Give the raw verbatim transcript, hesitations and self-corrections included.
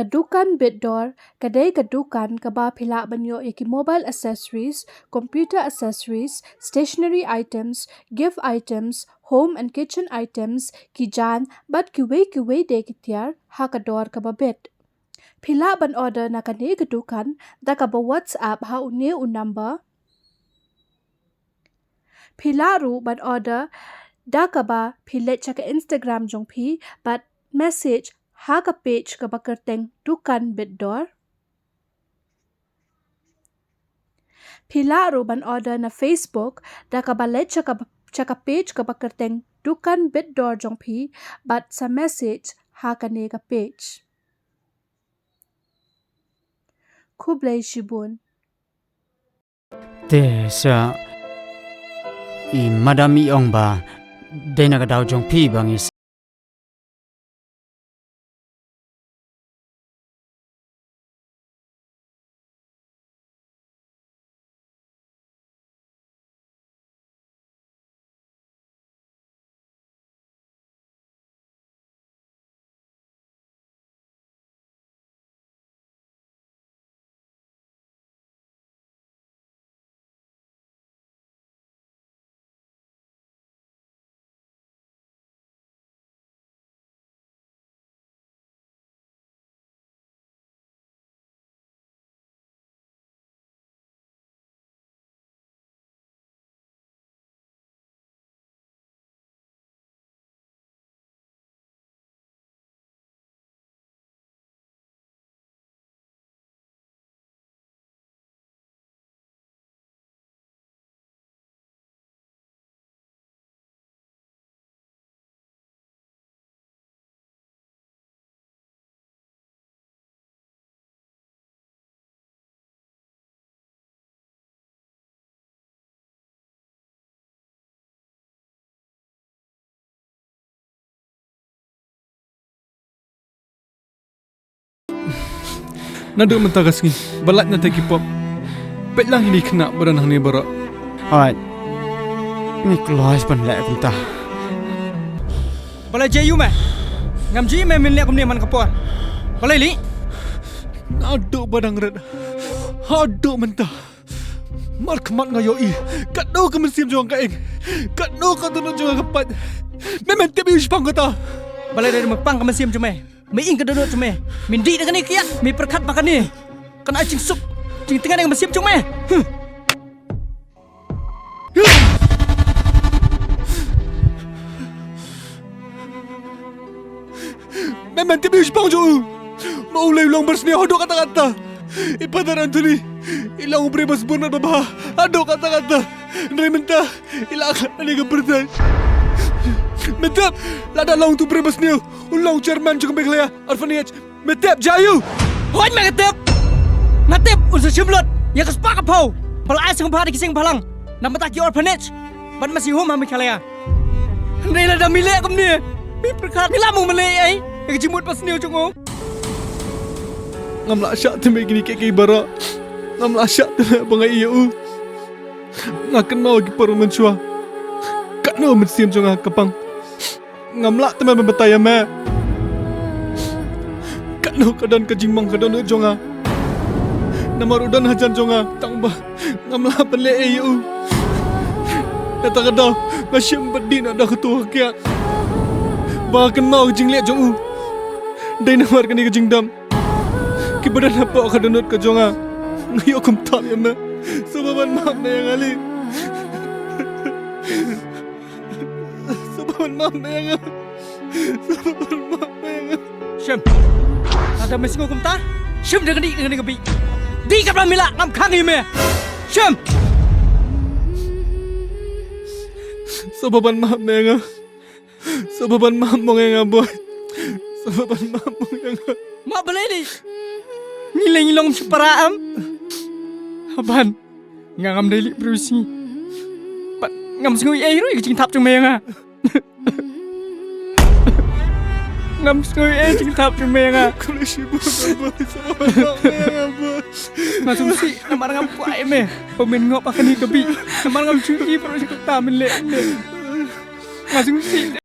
Ka dukan bit dor ka dei ka dukan kaba phi lah ban ïoh ïa ki mobile accessories, computer accessories, stationery items, gift items, home and kitchen items, ki jaiñ bad kiwei kiwei de ki tiar ha ka dor kaba bit. Phi lah ban order na kane ka dukan da kaba WhatsApp ha une u number. Phi lah ruh ban order da kaba phi leit sha ka Instagram jong phi bad message ha ka page kaba kyrteng dukan bit dor. Phi lah ruh ban order na Facebook da kaba leit sha ka, sha ka page kaba kyrteng dukan bit dor jong phi bad sa message ha kane ka page. Khublei shibun. Te sa i madam i ong ba dei na ka daw jong phi ba ngi Naduh mynta ka sngi ba lait na te ki pop, peit lang ïa ki khynnah ba don hangne baroh. Hooid. Ngi kloi ban leh kumta. Balei jia ïa me? Ngam jia me men leh kumne man ka por. Balei lei? Naduh ba dang rit haduh mynta, markhmat nga ïohi katno ka mynsiem jong nga ka ing, katno ka dohnud jong nga ka pait. Me men tip ïa u shaphang kata. Balei dei me pang ka mynsiem jong me? Me ing ka dohnud jong me, men dih da kane ka kiad, me pyrkhat ba kane kan ai jingsuk jingtngen ïa ka mynsiem jong me. Huh. Me men tip ïa u shaphang jong u. Ma u lei u long barsniew haduh katta katta. I Father Anthony i long u briew ba sbun bad ba bha haduh katta katta. Hynrei mynta i la khlad na ka pyrthei. Me tip, lada long u briew ba sniew, un long chairman jong ka Meghalaya Orphanage. Me tip, jia ïa u. Hooid me nga tip. Nga tip un sa shim lut ïa ka spah ka phew ba la ai sngewbha da ki seng bhalang na bynta ki orphanage bad masi home ha Meghalaya. Hynrei lada me leh kumne, me pyrkhat me lah mo me leh ei ïa ka jingmut ba sniew jong u. Ngam lah shah te me kine kiei kiei baroh. Ngam lah shah te me ba nga ïa u. Nga kynmaw ïa ki por mynshuwa, katno mynsiem jong nga ka pang. Ngam lah te me ban batai ïa me katno ka don ka jingmong ka dohnud jong nga. Namar u don hajan jong nga tang ba ngam lah ban leh ei ïa u. Kata ka daw nga shim bad dih na da ka tu ka kiad ba nga kynmaw ka jingleh jong u. Dei namar kane ka jingdom kiba don hapoh ka dohnud ka jong nga. Nga ïoh kumta ïa me. Sngewbha ban map me ïa nga lei. Sngewbha ban map me ïa nga. Sngewbha ban map me ïa nga. Shim. Lada me sngew kumta, shim da kane, da kane ka bih. Dih katba me lah, ngam khang ïa me. Shim. Sngewbha ban map me ïa nga. Sngewbha ban map mo ïa nga, boy. Sngewbha ban map mo ïa nga. Map balei lei? Ngi lei ngi long shipara em? Haban, nga ngam dei lei briew sngi. Bad ngam sngew ei ruh ïa ka jingthap jong me ïa nga. Ngam sngew ei jingthap jong me ïa nga. Khublei shibun, boy. Sngewbha ban map me ïa nga, boy. Nga sngewsih namar ngam kwah ïa me. Ba men ngop ha kane ka bih namar ngam ju ïohi ba ruh sha kata men leh, men leh. Nga sngewsih.